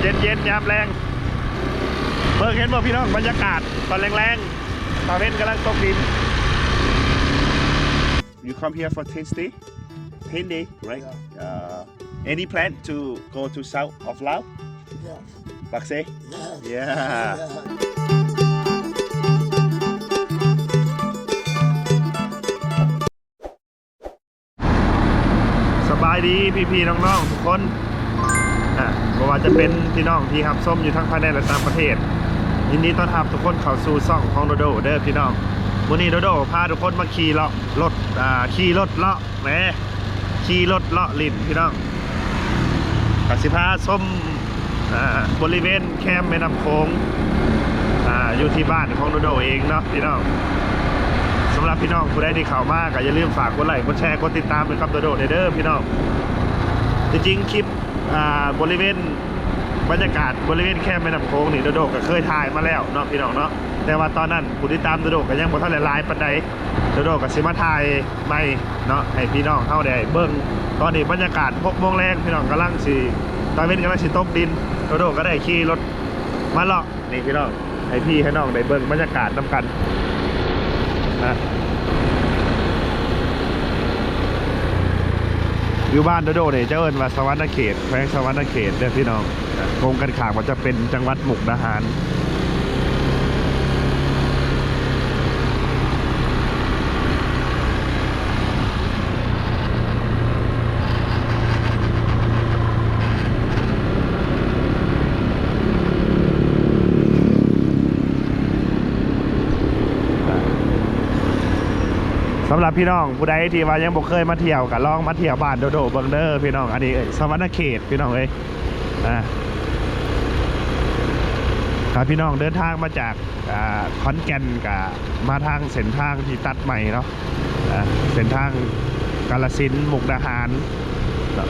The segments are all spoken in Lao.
ເຢັນໆ ຍາມແລງ ເບິ່ງເຫັນບໍ່ພີ່ນ້ອງ ບັນຍາກາດຕອນແລງໆ ຕາເວັນກຳລັງຕົກດິນ. You come here for Thursday? Ten day, right? Yeah. Uh, any plan to go to south of Laos? Yeah. Pakse? Yeah. Yeah. Yeah. ສະບາຍດີພີ່ໆ ນ້ອງໆ ທຸກຄົນ ອ່າ ບໍ່ວ່າຈະເປັນພີ່ນ້ອງທີ່ຮັບຊົມຢູ່ທັງພາຍໃນ ແລະ ຕ່າງປະເທດ ຍິນດີຕ້ອນຮັບທຸກຄົນເຂົ້າສູ່ຊ່ອງຂອງໂດໂດເດີພີ່ນ້ອງ. ມື້ນີ້ໂດໂດພາທຸກຄົນມາຂີ່ເລາະລົດ ອ່າ ຂີ່ລົດເລາະ ແໝ ຂີ່ລົດເລາະຫຼິ້ນພີ່ນ້ອງ ກະຊິພາຊົມ ອ່າ ບໍລິເວນແຄມແມ່ນ້ຳໂຂງ ອ່າ ຢູ່ທີ່ບ້ານຂອງໂດໂດເອງເນາະພີ່ນ້ອງ. ສຳລັບພີ່ນ້ອງຜູ້ໃດທີ່ເຂົ້າມາ ກະຢ່າລືມຝາກກົດໄລ ກົດແຊ ກົດຕິດຕາມໃຫ້ກັບໂດໂດແດ່ເດີພີ່ນ້ອງ. ທີ່ຈິງຄລິບ ອ່າ ບໍລິເວນ ບັນຍາກາດບໍລິເວນແຄມແມ່ນ້ຳໂຂງນີ້ ໂດໂດກະເຄີຍຖ່າຍມາແລ້ວເນາະພີ່ນ້ອງເນາະ ແຕ່ວ່າຕອນນັ້ນຜູ້ຕິດຕາມໂດໂດກະຍັງບໍ່ທັນໄດ້ຫຼາຍປານໃດ. ໂດໂດກະຊິມາຖ່າຍໃໝ່ເນາະ ໃຫ້ພີ່ນ້ອງເຮົາໄດ້ເບິ່ງ. ຕອນນີ້ບັນຍາກາດຫົກໂມງແລງ ພີ່ນ້ອງກຳລັງຊິ ຕາເວັນກຳລັງຊິຕົກດິນ ໂດໂດກະໄດ້ຂີ່ລົດມາເລາະ ນີ້ພີ່ນ້ອງ ໃຫ້ພີ່ໃຫ້ນ້ອງໄດ້ເບິ່ງບັນຍາກາດນຳກັນນະ. ຢູ່ບ້ານໂດໂດນີ້ຈະເອີ້ນວ່າສະຫວັນນະເຂດ ແຂວງສະຫວັນນະເຂດເດີພີ່ນ້ອງ. ກົງກັນຂ້າມກໍຈະເປັນຈັງຫວັດມຸກດາຫານ. ສຳລັບພີ່ນ້ອງຜູ້ໃດທີ່ວ່າຍັງບໍ່ເຄີຍມາທ່ຽວ ກໍລອງມາທ່ຽວບ້ານໂດໂດເບິ່ງເດີພີ່ນ້ອງ. ອັນນີ້ສະຫວັນນະເຂດພີ່ນ້ອງເອີຍ. ອ່າ ຖ້າພີ່ນ້ອງເດີນທາງມາຈາກ ອ່າ ຂອນແກ່ນ ກະມາທາງເສັ້ນທາງທີ່ຕັດໃໝ່ເນາະ ອ່າ ເສັ້ນທາງກາລະສິນ ມຸກດາຫານເນາະ.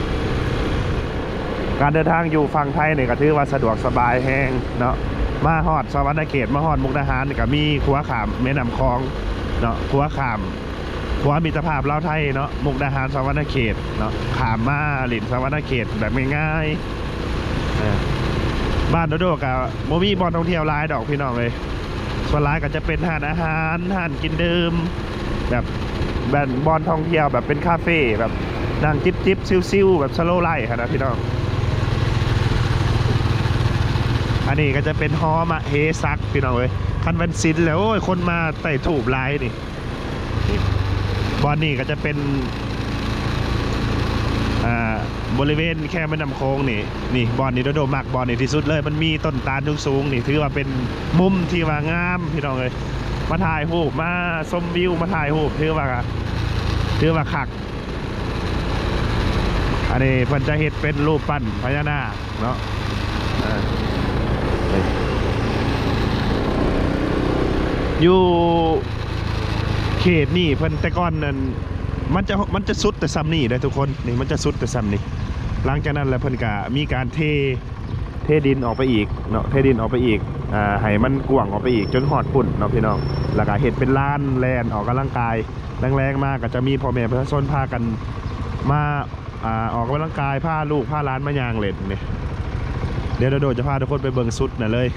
ການເດີນທາງຢູ່ຝັ່ງໄທນີ້ກະຖືວ່າສະດວກສະບາຍແຮງເນາະ. ມາຮອດສະຫວັນນະເຂດ ມາຮອດມຸກດາຫານນີ້ກະມີຂົວຂ້າມແມ່ນ້ຳຂອງເນາະ ຂົວຂ້າມ ຂົວມິດຕະພາບລາວໄທເນາະ ມຸກດາຫານ ສະຫວັນນະເຂດເນາະ ຂ້າມມາຫຼິ້ນສະຫວັນນະເຂດແບບງ່າຍໆ. ເອີ ບ້ານໂດໂດກະບໍ່ມີບ່ອນທ່ອງທ່ຽວຫຼາຍດອກພີ່ນ້ອງເອີຍ ສ່ວນຫຼາຍກະຈະເປັນຮ້ານອາຫານ ຮ້ານກິນດື່ມ ແບບ ແບບບ່ອນທ່ອງທ່ຽວ ແບບເປັນຄາເຟ ແບບນັ່ງຈິບໆ ຊິວໆ ແບບສະໂລໄລຟ໌ຫັ້ນນະພີ່ນ້ອງ. ອັນນີ້ກະຈະເປັນຫໍມະເຫສັກພີ່ນ້ອງເອີຍ ຄັນແມ່ນສິນແລ້ວ ໂອ້ຍ ຄົນມາໄຕ້ທູບຫຼາຍນີ້. ບ່ອນນີ້ກໍຈະເປັນ ອ່າ ບໍລິເວນແຄມແມ່ນ້ຳໂຂງນີ້ ນີ້ບ່ອນນີ້ໂດໂດມັກບ່ອນນີ້ທີ່ສຸດເລີຍ ມັນມີຕົ້ນຕານສູງໆ ນີ້ຖືວ່າເປັນມຸມທີ່ວ່າງາມພີ່ນ້ອງເອີຍ ມາຖ່າຍຮູບ ມາຊົມວິວ ມາຖ່າຍຮູບ ຖືວ່າ ຖືວ່າຄັກ. ອັນນີ້ເພິ່ນຈະເຮັດເປັນຮູບປັ້ນພະຍານາກ ເນາະ ເອີ ຢູ່ເຂດນີ້ເພິ່ນແຕ່ກ່ອນນັ້ນ ມັນຈະ ມັນຈະສຸດແຕ່ຊ່ຳນີ້ເດ້ທຸກຄົນ ນີ້ມັນຈະສຸດແຕ່ຊ່ຳນີ້ ຫຼັງຈາກນັ້ນແລ້ວເພິ່ນກະມີການເທ ເທດິນອອກໄປອີກເນາະ ເທດິນອອກໄປອີກ ອ່າ ໃຫ້ມັນກວ້າງອອກໄປອີກຈົນຮອດພຸ້ນເນາະພີ່ນ້ອງ ແລ້ວກະເຮັດເປັນລານແລ່ນອອກກຳລັງກາຍ ແລງໆມາກໍຈະມີພໍ່ແມ່ປະຊາຊົນພາກັນມາ ອ່າ ອອກກຳລັງກາຍ ພາລູກພາຫຼານມາຍ່າງເລ່ນນີ້ ດຽວໂດໂດຈະພາທຸກຄົນໄປເບິ່ງສຸດນັ້ນເລີຍ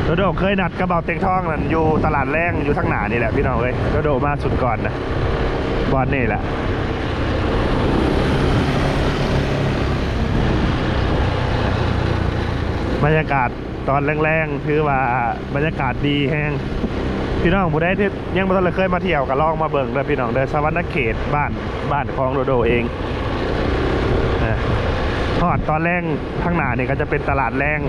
ໂດໂດເຄີຍນັດກັບເບົາເຕັງທອງນັ້ນ ຢູ່ຕະຫຼາດແລງ ຢູ່ທາງໜ້ານີ້ແຫຼະພີ່ນ້ອງເອີຍ ໂດໂດມາສຸດກ່ອນນະ ບ່ອນນີ້ແຫຼະ ບັນຍາກາດ ຕອນແລງໆ ຖືວ່າບັນຍາກາດດີແຮງ ພີ່ນ້ອງຜູ້ໃດທີ່ຍັງບໍ່ທັນໄດ້ເຄີຍມາທ່ຽວກໍລອງມາເບິ່ງເດີພີ່ນ້ອງເດີ ສະຫວັນນະເຂດ ບ້ານ ບ້ານຂອງໂດໂດເອງ ຮອດຕອນແລງ ທາງໜ້ານີ້ກໍຈະເປັນຕະຫຼາດແລງ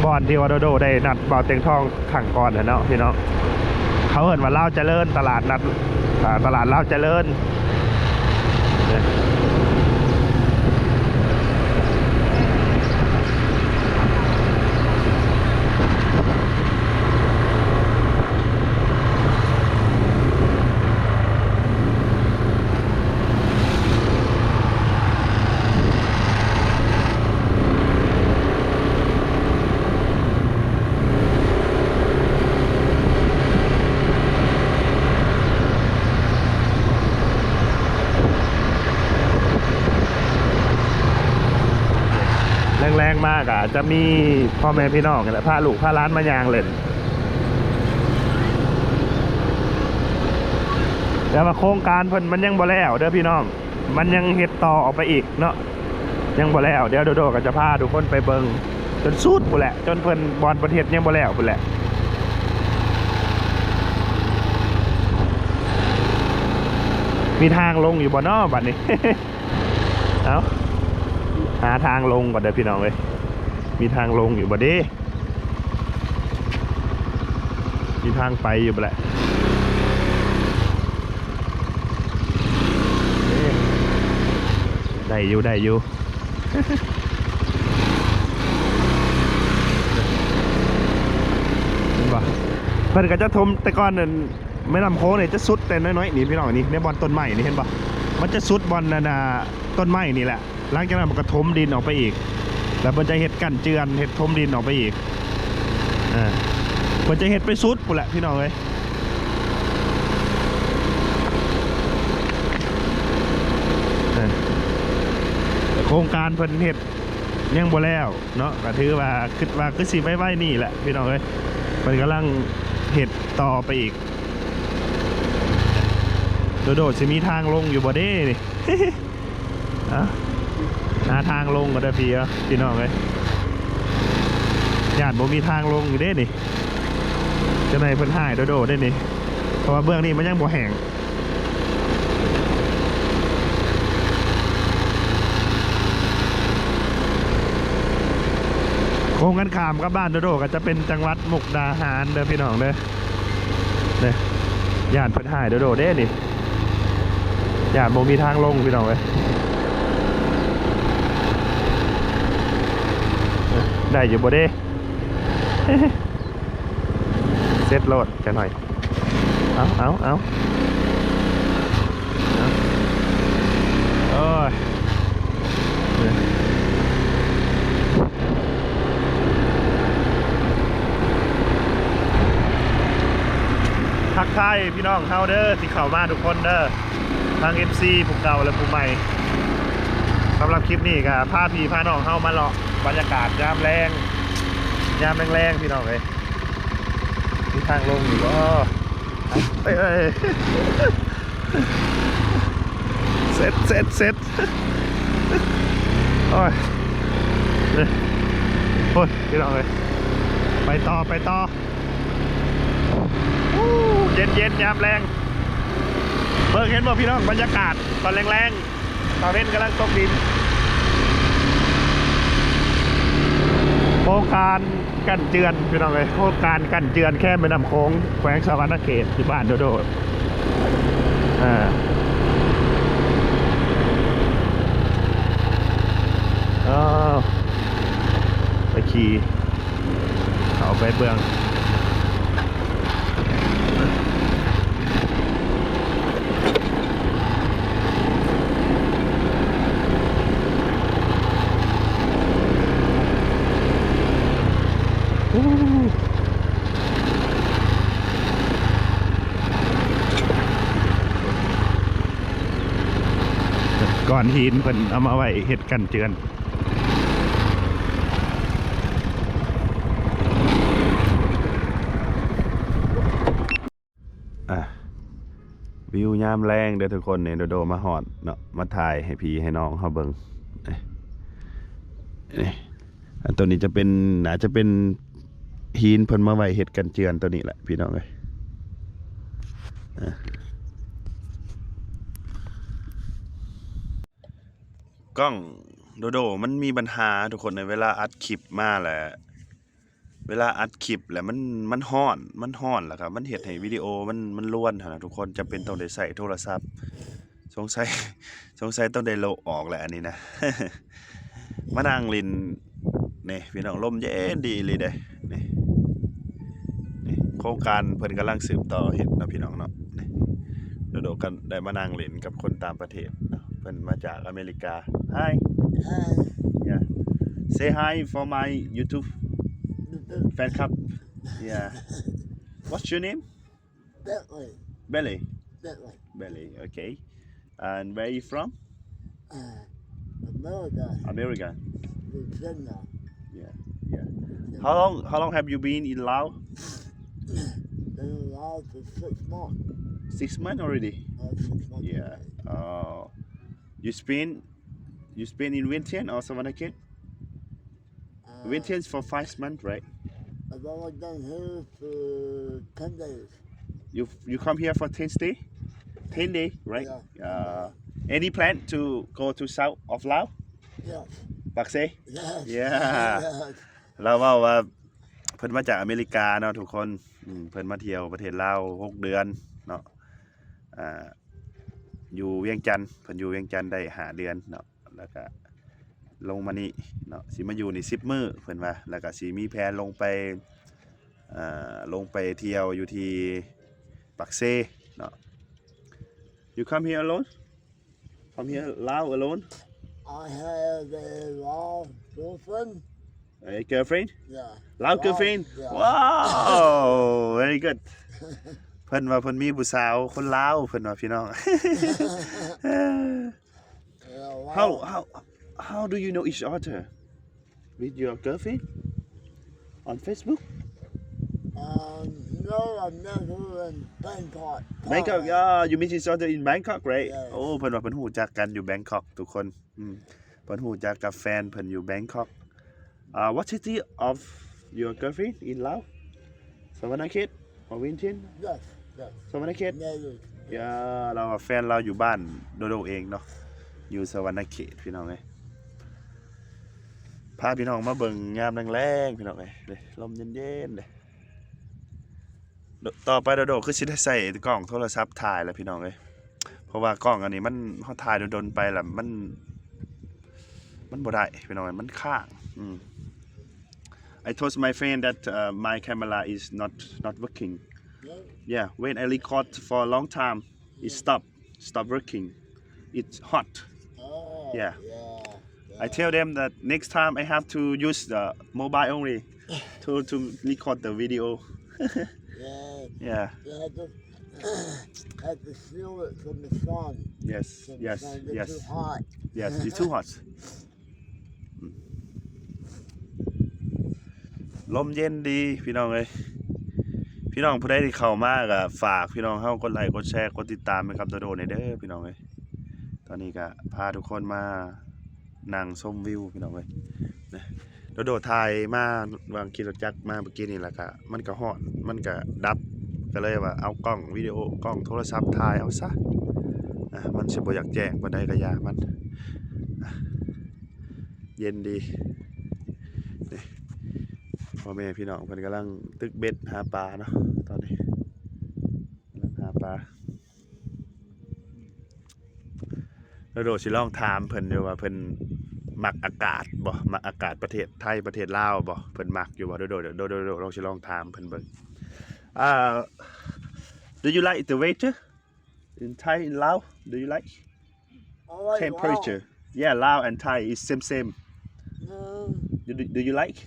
ບ່ອນທີ່ວ່າໂດໂດໄດ້ນັດເບົາເຕັງທອງ ຄັ້ງກ່ອນຫັ້ນເນາະພີ່ນ້ອງ ເຂົາເອີ້ນວ່າລາວຈະເລີນ ຕະຫຼາດນັດ ອ່າ ຕະຫຼາດລາວຈະເລີນ. ມາກໍຈະມີພໍ່ແມ່ພີ່ນ້ອງນີ້ແຫຼະ ພາລູກພາຫຼານມາຍ່າງເລ່ນ. ແຕ່ວ່າໂຄງການເພິ່ນມັນຍັງບໍ່ແລ້ວເດີພີ່ນ້ອງ, ມັນຍັງເຮັດຕໍ່ອອກໄປອີກເນາະ, ຍັງບໍ່ແລ້ວ. ດຽວໂດໂດກໍຈະພາທຸກຄົນໄປເບິ່ງຈົນສຸດພຸ້ນແຫຼະ, ຈົນເພິ່ນ ບ່ອນເພິ່ນເຮັດຍັງບໍ່ແລ້ວພຸ້ນແຫຼະ. ມີທາງລົງຢູ່ບໍ່ເນາະບັດນີ້? ເອົ້າ ຫາທາງລົງກ່ອນເດີພີ່ນ້ອງເອີຍ, ມີທາງລົງຢູ່ບໍ່ເດ? ມີທາງໄປຢູ່ບໍ່ແຫຼະ? ໄດ້ຢູ່ ໄດ້ຢູ່ ເຫັນບໍ່? ເພິ່ນກໍຈະຖົມ ແຕ່ກ່ອນນັ້ນ ແມ່ນ້ຳໂຂງນີ້ຈະສຸດແຕ່ນ້ອຍໆນີ້ພີ່ນ້ອງ, ນີ້ໃນບ່ອນຕົ້ນໄມ້ນີ້ ເຫັນບໍ່? ມັນຈະສຸດບ່ອນນັ້ນນະ ຕົ້ນໄມ້ນີ້ແຫຼະ. ຫຼັງຈາກນັ້ນມັນກໍຖົມດິນອອກໄປອີກ, ແລ້ວເພິ່ນຈະເຮັດກັ້ນເຈື່ອນ ເຮັດຖົມດິນອອກໄປອີກ. ເອີ ເພິ່ນຈະເຮັດໄປສຸດພຸ້ນແຫຼະພີ່ນ້ອງເອີຍ. ເອີ ໂຄງການເພິ່ນເຮັດຍັງບໍ່ແລ້ວເນາະ, ກໍຖືວ່າ ຄິດວ່າຄືຊິໄວໆນີ້ແຫຼະພີ່ນ້ອງເອີຍ. ເພິ່ນກຳລັງເຮັດຕໍ່ໄປອີກ. ໂດໂດຊິມີທາງລົງຢູ່ບໍ່ເດນີ້? ອ່ະ ຫາທາງລົງກໍໄດ້ພີ່ ພີ່ນ້ອງເອີຍ, ຢ້ານບໍ່ມີທາງລົງຢູ່ເດ້ນີ້. ເຈົ້ານາຍເພິ່ນຮ້າຍໂດໂດເດ້ນີ້, ເພາະວ່າເບື້ອງນີ້ມັນຍັງບໍ່ແຫ້ງ. ໂຄ້ງກັນຂ້າມກັບບ້ານໂດໂດກໍຈະເປັນຈັງຫວັດມຸກດາຫານເດີພີ່ນ້ອງເດີ. ເດ້ ຢ້ານເພິ່ນຮ້າຍໂດໂດເດ້ນີ້, ຢ້ານບໍ່ມີທາງລົງພີ່ນ້ອງເອີຍ. ໄດ້ຢູ່ບໍ່ເດ້? ເສັດໂລດຈັກໜ້ອຍ. ເອົາ ເອົາ ເອົາ ເອົາ ໂອ້ຍ. ທັກທາຍພີ່ນ້ອງເຮົາເດີ ທີ່ເຂົ້າມາທຸກຄົນເດີ, ທັງເອັຟຊີຜູ້ເກົ່າ ແລະ ຜູ້ໃໝ່. ສຳລັບຄລິບນີ້ກໍພາພີ່ພານ້ອງເຮົາມາເລາະບັນຍາກາດຍາມແລງ ຍາມແລງໆ ພີ່ນ້ອງເອີຍ. ມີທາງລົງຢູ່ບໍ່? ເອີຍ ເອີຍ ເສັດ ເສັດ ເສັດ. ໂອ້ຍ ໂອ້ຍ ພີ່ນ້ອງເອີຍ, ໄປຕໍ່ ໄປຕໍ່. ໂອ້ ເຢັນໆ ຍາມແລງ. ເບິ່ງເຫັນບໍ່ພີ່ນ້ອງ ບັນຍາກາດຕອນແລງໆ, ຕາເວັນກຳລັງຕົກດິນ. ໂຄງການ ກັນເຈື່ອນ ພີ່ນ້ອງເອີຍ, ໂຄງການກັນເຈື່ອນແຄມແມ່ນ້ຳໂຂງ ແຂວງສະຫວັນນະເຂດ ທີ່ບ້ານໂດໂດ. ເອີ ເອີ ໄປຂີ່ ເຂົ້າໄປເບື້ອງ. ກ້ອນຫີນເພິ່ນເອົາມາໄວ້ເຮັດກັນເຈື່ອນ. ອ່ະ ວິວຍາມແລງເດີທຸກຄົນ. ນີ້ໂດໂດມາຮອດເນາະ, ມາຖ່າຍໃຫ້ພີ່ໃຫ້ນ້ອງເຮົາເບິ່ງ. ນີ້ ນີ້ ອັນໂຕນີ້ຈະເປັນ ໜ້າຈະເປັນຫີນເພິ່ນມາໄວ້ເຮັດກັນເຈື່ອນໂຕນີ້ແຫຼະ ພີ່ນ້ອງເອີຍ. ອ່ະ ກ້ອງໂດໂດມັນມີບັນຫາທຸກຄົນເອີຍ, ເວລາອັດຄລິບມາແລ້ວ ເວລາອັດຄລິບແລ້ວມັນ ມັນຮ້ອນ ມັນຮ້ອນ ແລ້ວກໍມັນເຮັດໃຫ້ວິດີໂອມັນ ມັນລວນຫັ້ນນະທຸກຄົນ, ຈຳເປັນຕ້ອງໄດ້ໃຊ້ໂທລະສັບ. ສົງໄສ ສົງໄສຕ້ອງໄດ້ໂລະອອກແຫຼະອັນນີ້ນະ. ມານັ່ງຫຼິ້ນນີ້ພີ່ນ້ອງ, ລົມເຢັນດີອີ່ຫຼີເດ້. ນີ້ ນີ້ໂຄງການເພິ່ນກຳລັງສືບຕໍ່ເຮັດເນາະພີ່ນ້ອງເນາະ. ນີ້ໂດໂດກໍໄດ້ມານັ່ງຫຼິ້ນກັບຄົນຕ່າງປະເທດເນາະ, ເພິ່ນມາຈາກອາເມລິກາ. Hi. Hi. Yeah. Say hi for my YouTube fan club. Yeah. What's your name? Bentley. Belly. Bentley. Belly. Okay. And where are you from? Uh, America. America. Louisiana. Yeah, yeah. How long, how long have you been in Laos? Been in Laos for six months. Six months already? Uh, six months. Yeah. Oh. You spend, you spend in Vientiane or Savannakhet? Uh, Vientiane for five months, right? I've only been here for ten days. You, you come here for ten day? Ten day, right? Yeah. Uh, any plan to go to south of Laos? Yes. Pakse? Yes. Yeah. Yes. ລາວເວົ້າວ່າເພິ່ນມາຈາກອາເມລິກາເນາະທຸກຄົນ. ອືມ ເພິ່ນມາທ່ຽວປະເທດລາວຫົກເດືອນເນາະ. ອ່າ ຢູ່ວຽງຈັນ, ເພິ່ນຢູ່ວຽງຈັນໄດ້ຫ້າເດືອນເນາະ ແລ້ວກະລົງມານີ້ເນາະ, ຊິມາຢູ່ນີ້ສິບມື້ເພິ່ນວ່າ, ແລ້ວກະຊິມີແຜນລົງໄປ ເອີ ລົງໄປທ່ຽວຢູ່ທີ່ປາກເຊເນາະ. You come here alone? Come here Lao alone? I have a Lao girlfriend. A girlfriend? Yeah. Lao girlfriend? Yeah. Wow, very good. ເພິ່ນວ່າເພິ່ນມີຜູ້ສາວຄົນລາວ ເພິ່ນວ່າ ພີ່ນ້ອງ. Yeah, How, Lao. how, how do you know each other? With your girlfriend? On Facebook? Um, no, I met her in Bangkok, Bangkok. Thailand. Yeah, you meet each other in Bangkok, right? Yes. ໂອ້ ເພິ່ນວ່າເພິ່ນຮູ້ຈັກກັນຢູ່ Bangkok ທຸກຄົນ. ອືມ ເພິ່ນຮູ້ຈັກກັບແຟນເພິ່ນຢູ່ Bangkok. Uh, what city of your girlfriend in Laos? Savannakhet or Vientiane? Yes, yes. Savannakhet? Married. ຢ່າ ລາວວ່າແຟນລາວຢູ່ບ້ານໂດໂດເອງເນາະ ຢູ່ສະຫວັນນະເຂດ ພີ່ນ້ອງເອີຍ. ພາພີ່ນ້ອງມາເບິ່ງຍາມແລງໆ ພີ່ນ້ອງເອີຍ ເດ້ ລົມເຢັນໆ ເດ້. ຕໍ່ໄປໂດໂດຄືຊິໄດ້ໃຊ້ກ້ອງໂທລະສັບຖ່າຍແລ້ວ ພີ່ນ້ອງເອີຍ, ເພາະວ່າກ້ອງອັນນີ້ມັນ ເຮົາຖ່າຍດົນໆ ໄປລະມັນ ມັນບໍ່ໄດ້ ພີ່ນ້ອງເອີຍ ມັນຄ້າງ. ອືມ I told my friend that, uh, my camera is not, not working. No. Yeah, when I record for a long time, it stop, stop working. It's hot. Oh, Yeah. Yeah. I tell them that next time I have to use the mobile only to, to record the video. Yeah. Yeah. They had to, had to shield it from the sun. Yes, From the yes, sun. They're yes. Too hot. Yes, it's too hot. ລົມເຢັນດີພີ່ນ້ອງເອີຍ. ພີ່ນ້ອງຜູ້ໃດທີ່ເຂົ້າມາກໍຝາກພີ່ນ້ອງເຮົາກົດໄລກົດແຊກົດຕິດຕາມໃຫ້ກັບໂດໂດແດ່ເດີພີ່ນ້ອງເອີຍ. ຕອນນີ້ກໍພາທຸກຄົນມານັ່ງຊົມວິວພີ່ນ້ອງເອີຍ. ໂດໂດຖ່າຍມາຫວ່າງຂີ່ລົດຈັກມາເມື່ອກີ້ນີ້ ແລ້ວກະມັນກະຮ້ອນ ມັນກະດັບ ກະເລີຍວ່າເອົາກ້ອງວິດີໂອ ກ້ອງໂທລະສັບຖ່າຍເອົາຊະ. ອ່ະ ມັນຊິບໍ່ຢາກແຈ້ງປານໃດກະຢ່າມັນ. ອ່ະ ເຢັນດີ. ນີ້ ພໍ່ແມ່ພີ່ນ້ອງເພິ່ນກຳລັງຕຶກເບັດຫາປາເນາະ ຕອນນີ້ກຳລັງຫາປາ. ໂດໂດຊິລອງຖາມເພິ່ນຢູ່ວ່າເພິ່ນມັກອາກາດບໍ່ ມັກອາກາດປະເທດໄທ ປະເທດລາວບໍ່ ເພິ່ນມັກຢູ່ບໍ່? ໂດໂດ ໂດໂດ ໂດໂດລອງ ຊິລອງຖາມເພິ່ນເບິ່ງ. Uh, do you like the weather in Thai, in Laos? Do you like I like temperature? Yeah, Laos and Thai is same, same. Laos. No. You do, do you like?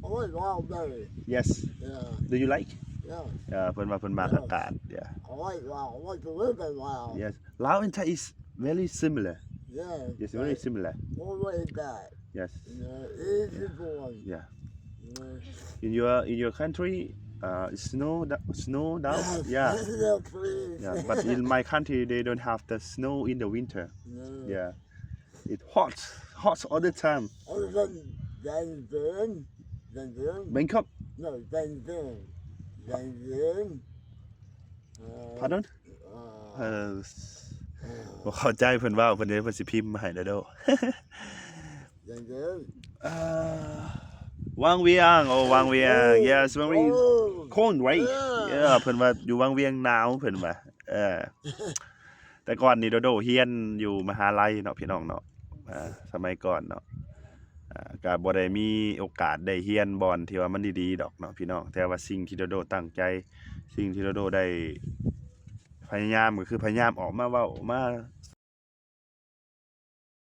I like Laos better. Yes. Yeah. Do you like? Yeah. ເອີ ເພິ່ນວ່າເພິ່ນມັກ Yes. ອາກາດ. Yeah. I like Laos. I like to live in Laos. Yes. Laos and Thai is very similar. Yeah. Yes, very similar. Always that. Yes. You know, easy going. Yeah. You know. In your, in your country, uh, snow da-, snow down? Yes, Yeah. Yes, please. Yeah, but in my country they don't have the snow in the winter. No. Yeah. It hot, hot all the time. All of a sudden, Denzin, Denzin. Bangkok. No, Denzin. Denzin. Uh, Pardon? Uh, ເອີ ບໍ່ເຂົ້າໃຈເພິ່ນເວົ້າ ເພິ່ນເດ້ ເພິ່ນຊິພິມມາໃຫ້ເດີ. Denzin. ອ່າ ວັງວຽງ ໂອ້ ວັງວຽງ. Yes, very Oh. cold, right? Yeah. Yeah, ເພິ່ນວ່າຢູ່ວັງວຽງໜາວ ເພິ່ນວ່າ. ເອີ ແຕ່ກ່ອນນີ້ໂດໂດຮຽນຢູ່ມະຫາໄລເນາະ ພີ່ນ້ອງເນາະ. ອ່າ ສະໄໝກ່ອນເນາະ ອ່າ ກະບໍ່ໄດ້ມີໂອກາດໄດ້ຮຽນບ່ອນທີ່ວ່າມັນດີໆດອກເນາະ ພີ່ນ້ອງ. ແຕ່ວ່າສິ່ງທີ່ໂດໂດຕັ້ງໃຈ ສິ່ງທີ່ໂດໂດໄດ້ພະຍາຍາມ ກໍຄືພະຍາຍາມອອກມາເວົ້າ ມາ